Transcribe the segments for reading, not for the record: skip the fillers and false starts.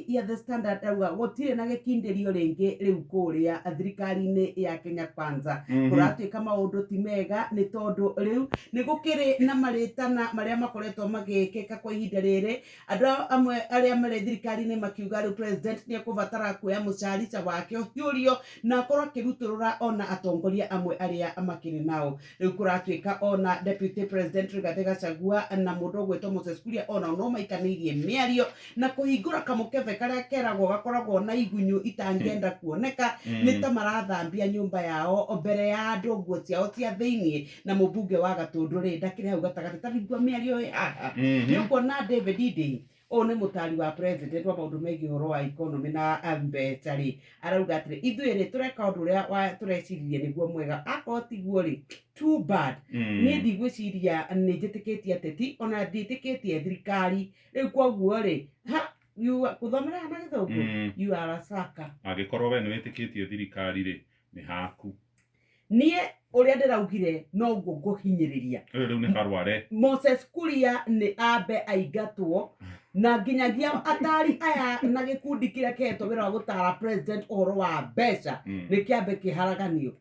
ya The Standard rauga gũtirĩ na gĩkindĩrio rĩngĩ rĩu kũrĩa thirikari-inĩ ya Kenya Kwanza. Kũratuĩka maũndũ ti mega nĩ tondũ rĩu nĩ gũkĩrĩ na marĩtana marĩa makoretwo magĩkĩka kwa ihinda rĩrĩ. Andũ amwe arĩa marĩ thirikari-inĩ makiuga rĩu president nĩ ekũbatara kuoya mũcarica wake ũhiũrio na akorwo akĩrutũrũra ona atongoria amwe arĩa makĩrĩ nao. Rĩu kũratuĩka ona deputy president Rigathĩ Gachagua na mũndũ ũgwĩtwo Moses Kuria onao no maikanĩirie mĩario na kũhingũra kamũkebe karĩa keragwo gakoragwo na igunyũ itangĩenda kuoneka. Nĩ ta marathambia nyũmba yao mbere ya andũ nguo ciao cia thĩiniĩ, na mũmbunge wa Gatũndũ rĩ ndakĩrĩ hau gatagatĩ. Ta ringua mĩario ĩ haha, nĩ ũkuona David Ndii, ũyũ nĩ mũtari wa president wa maũndũ megiĩ ũhoro wa economy na mbeca rĩ, arauga atĩrĩ, ithuĩ rĩ tũreka ũndũ ũrĩa tũreciririe nĩguo mwega, akorwo tiguo rĩ, too bad. Niĩ ndigwĩciria nĩ njĩtĩkĩtie ateti, ona ndiĩtĩkĩtie thirikari rĩu, koguo rĩ ha kũthomera haha na Gĩthũngũ, you are a sucker. Angĩkorwo we nĩ wĩtĩkĩtie thirikari rĩ, nĩ haku. Niĩ ũrĩa ndĩraugire noguo ngũhinyĩrĩria. Ũyũ rĩu nĩ karware. Moses Kuria nĩ ambe aingatwo, na nginyagia atari aya na gĩkundi kĩrĩa kĩhetwo wĩra wa gũtara president ũhoro wa mbeca nĩ kĩambe kĩharaganio.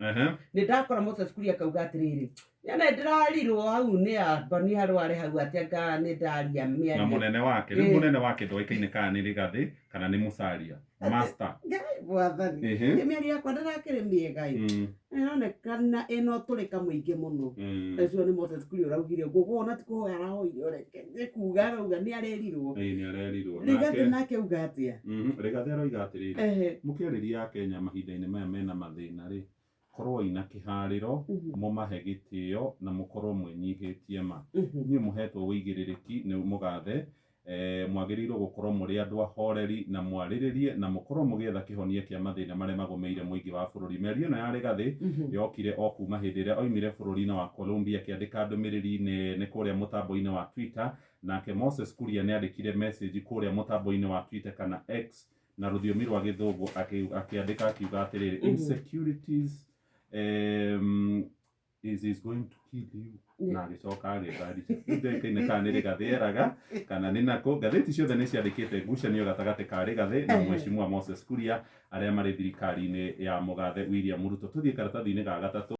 Nĩ ndakora Moses Kuria akauga atĩrĩrĩ, nyone ndĩrarirwo hau nĩ amba nĩ arware hau atĩ anga nĩ ndaria Na mĩario. Mũnene wake rĩu, mũnene wake ndoĩkaine kana nĩ Rĩgathĩ kana nĩ Mũcaria master. Ngai mwathani. Nĩ mĩario yakwa ndĩrakĩrĩ mĩega ĩ, ĩronekana ĩna ũtũrĩka mũingĩ mũno. Ũcio nĩ Moses Kuria ũraugire ũguo, wona ti kũhoya arahoire ũreke, nĩ kuga arauga nĩ arerirwo. Ĩĩ, nĩ arerirwo. Rigathĩ nake auga atĩa? Rĩgathĩ aroiga atĩrĩrĩ, mũkĩarĩria Akenya mahinda-inĩ maya mena mathĩna rĩ, korwoi na kĩharĩro, mũmahe gĩtĩo na mũkorwo mwĩnyihĩtie ma. Inyuĩ mũhetwo ũigĩrĩrĩki nĩ mũgathe, mwagĩrĩirwo gũkorwo mũrĩ andũ ahoreri na mwarĩrĩrie na mũkorwo mũgĩetha kĩhonia kĩa mathĩna marĩa magũmĩire mũingĩ wa bũrũri. Mĩario ĩno ya Rĩgathĩ yokire o kuma hĩndĩ ĩrĩa oimire bũrũri-inĩ wa Colombia akĩandĩka ndũmĩrĩri nene kũrĩa mũtambo-inĩ wa Twitter. Nake Moses Kuria nĩ andĩkire message kũrĩa mũtambo-inĩ wa Twitter kana X na rũthiomi rwa Gĩthũngũ, akĩandĩka akiuga atĩrĩrĩ, "Insecurities is going to kill you," na agĩcoka agĩtharisha. Rĩu ndĩkaine kana nĩ Rĩgathĩ eraga kana nĩ nakũ. Ngathĩti ciothe nĩ ciandĩkĩte ngucanio gatagatĩ ka Rĩgathĩ na Mheshimiwa Moses Kuria arĩa marĩ thirikari-inĩ ya mũgathe William Ruto. Tũthiĩ karatathi-inĩ ga gatatũ.